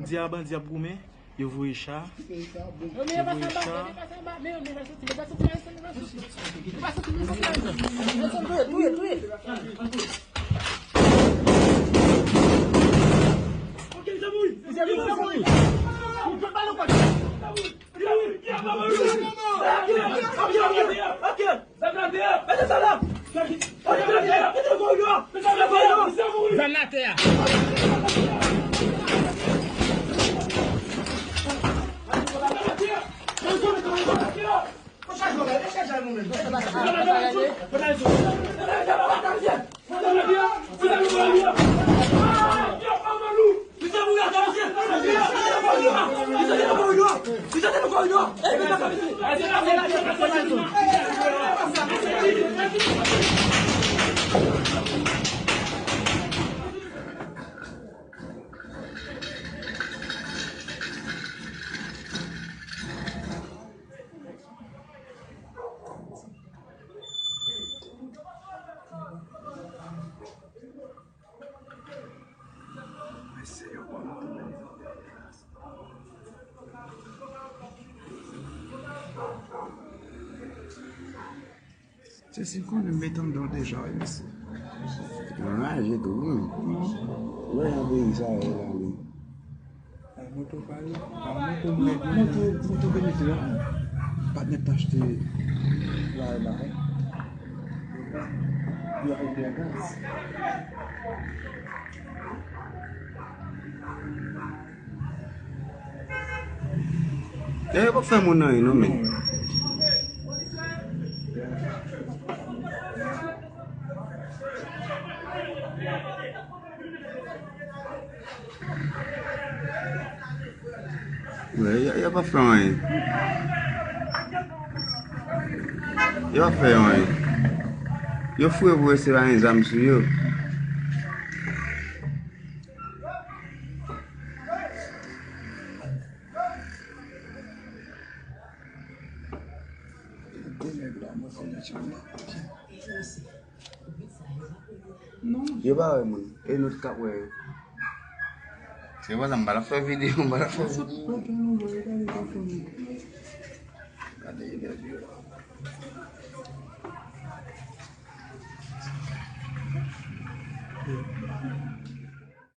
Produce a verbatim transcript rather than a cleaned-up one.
Bandi a, bandi ap goumen, yo voye cha, yo voye cha. Zam atè a. Se si konnen m met anndan w deja, wi, mesye. Anraje tou, wi. Wè jan peyi sa ye la, wi. Ay, moto pa yo, ay, moto m mèt yo. Moto, moto Benito a. Patnè t achte la, la, wi. Yo ap vin gaz. Yo, yo p ap fè moun anyen non, men. Yo, yo, yo p ap fè anyen. Yo p ap fè anyen. Yo fou yo pou wè se pa gen zam sou yo. Yo pa wè moun. E nou t k ap wè yo. Se pa sa, m pa t ap fè videyo, m pa t ap fè videyo.